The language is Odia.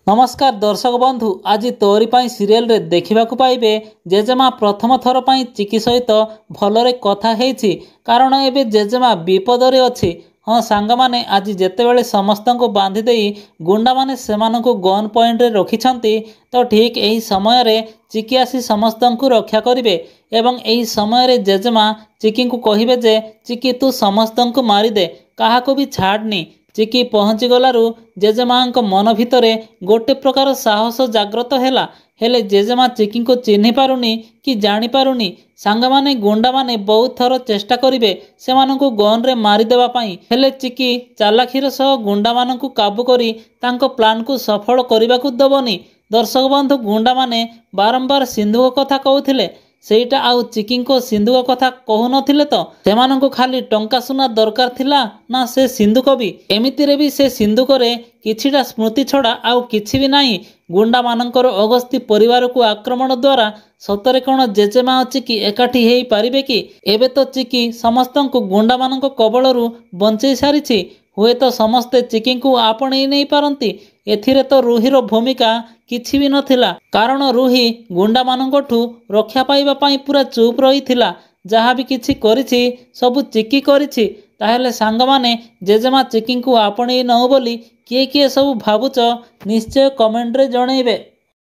ନମସ୍କାର ଦର୍ଶକ ବନ୍ଧୁ, ଆଜି ତୋରି ପାଇଁ ସିରିଏଲରେ ଦେଖିବାକୁ ପାଇବେ ଜେଜେମା ପ୍ରଥମ ଥର ପାଇଁ ଚିକି ସହିତ ଭଲରେ କଥା ହେଇଛି, କାରଣ ଏବେ ଜେଜେମା ବିପଦରେ ଅଛି। ହଁ ସାଙ୍ଗମାନେ, ଆଜି ଯେତେବେଳେ ସମସ୍ତଙ୍କୁ ବାନ୍ଧି ଦେଇ ଗୁଣ୍ଡାମାନେ ସେମାନଙ୍କୁ ଗନ୍ ପଏଣ୍ଟରେ ରଖିଛନ୍ତି, ତ ଠିକ୍ ଏହି ସମୟରେ ଚିକି ଆସି ସମସ୍ତଙ୍କୁ ରକ୍ଷା କରିବେ ଏବଂ ଏହି ସମୟରେ ଜେଜେମା ଚିକିଙ୍କୁ କହିବେ ଯେ ଚିକି, ତୁ ସମସ୍ତଙ୍କୁ ମାରିଦେ, କାହାକୁ ବି ଛାଡ଼ନି। ଚିକି ପହଞ୍ଚିଗଲାରୁ ଜେଜେମାଙ୍କ ମନ ଭିତରେ ଗୋଟେ ପ୍ରକାର ସାହସ ଜାଗ୍ରତ ହେଲା। ହେଲେ ଜେଜେମା ଚିକିଙ୍କୁ ଚିହ୍ନି ପାରୁନି କି ଜାଣିପାରୁନି। ସାଙ୍ଗମାନେ, ଗୁଣ୍ଡାମାନେ ବହୁତ ଥର ଚେଷ୍ଟା କରିବେ ସେମାନଙ୍କୁ ଗନ୍ରେ ମାରିଦେବା ପାଇଁ, ହେଲେ ଚିକି ଚାଲାଖିର ସହ ଗୁଣ୍ଡାମାନଙ୍କୁ କାବୁ କରି ତାଙ୍କ ପ୍ଲାନ୍କୁ ସଫଳ କରିବାକୁ ଦେବନି। ଦର୍ଶକ ବନ୍ଧୁ, ଗୁଣ୍ଡାମାନେ ବାରମ୍ବାର ସିନ୍ଧୁକ କଥା କହୁଥିଲେ ସେଇଟା, ଆଉ ଚିକିଙ୍କ ସିନ୍ଧୁକ କଥା କହୁନଥିଲେ ତ। ସେମାନଙ୍କୁ ଖାଲି ଟଙ୍କା ସୁନା ଦରକାର ଥିଲା ନା ସେ ସିନ୍ଧୁକ ବି? ଏମିତିରେ ବି ସେ ସିନ୍ଧୁକରେ କିଛିଟା ସ୍ମୃତି ଛଡ଼ା ଆଉ କିଛି ବି ନାହିଁ। ଗୁଣ୍ଡାମାନଙ୍କର ଅଗସ୍ତି ପରିବାରକୁ ଆକ୍ରମଣ ଦ୍ୱାରା ସତରେ କ'ଣ ଜେଜେମା ଓ ଚିକି ଏକାଠି ହେଇପାରିବେ କି? ଏବେ ତ ଚିକି ସମସ୍ତଙ୍କୁ ଗୁଣ୍ଡାମାନଙ୍କ କବଳରୁ ବଞ୍ଚେଇ ସାରିଛି, ହୁଏତ ସମସ୍ତେ ଚିକିଙ୍କୁ ଆପଣେଇ ନେଇପାରନ୍ତି। ଏଥିରେ ତ ରୁହିର ଭୂମିକା କିଛି ବି ନଥିଲା, କାରଣ ରୁହି ଗୁଣ୍ଡାମାନଙ୍କଠୁ ରକ୍ଷା ପାଇବା ପାଇଁ ପୁରା ଚୁପ୍ ରହିଥିଲା। ଯାହା ବି କିଛି କରିଛି ସବୁ ଚିକି କରିଛି। ତାହେଲେ ସାଙ୍ଗମାନେ, ଜେଜେମା ଚିକିଙ୍କୁ ଆପଣେଇ ନେଉ ବୋଲି କିଏ କିଏ ସବୁ ଭାବୁଛ, ନିଶ୍ଚୟ କମେଣ୍ଟରେ ଜଣେଇବେ।